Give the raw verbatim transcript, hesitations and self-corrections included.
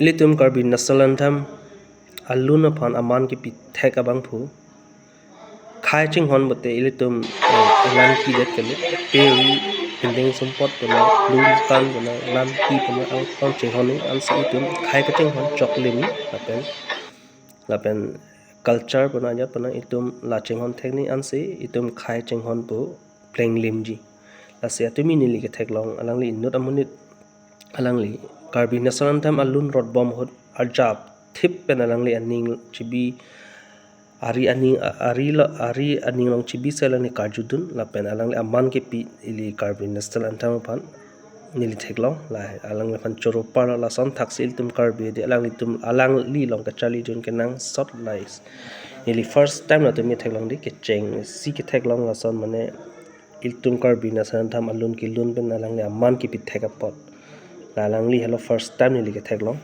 Ilitum Karbi National Anthem alun aphan aman kepithek abangphu khei chinghon pote ilitum, eh, elam kidet kali, pe ri pindeng sumpot puna, lun tan puna, lam ki puna, angtong chinghon ni ansi itum khei kachinghon choklim lapen, lapen culture puna ajat puna itum la chinghon thek ni ansi itum khei chinghon pu plenglimji. Lasi atumi neli ketheklong alangli inut amonit alangli Karbi National Anthem alun rotbom ahut arjap thip pen alangli aning chibi ari aning ari lo ari aning long chibi se alangli karjudun lapen alangli aman kepi ili Karbi National Anthem aphan neli theklong. La alangli aphan choro parlo, lason thaksi ilitum Karbi adi alanglitum alangli along kacharlijun kenangsot lais. Neli first time la tumi theklong di kechengsi ketheklong lason mane ilitum Karbi National Anthem alun kelun pen alangli aman kepithek apot. La alangli helo first time neli ketheklong.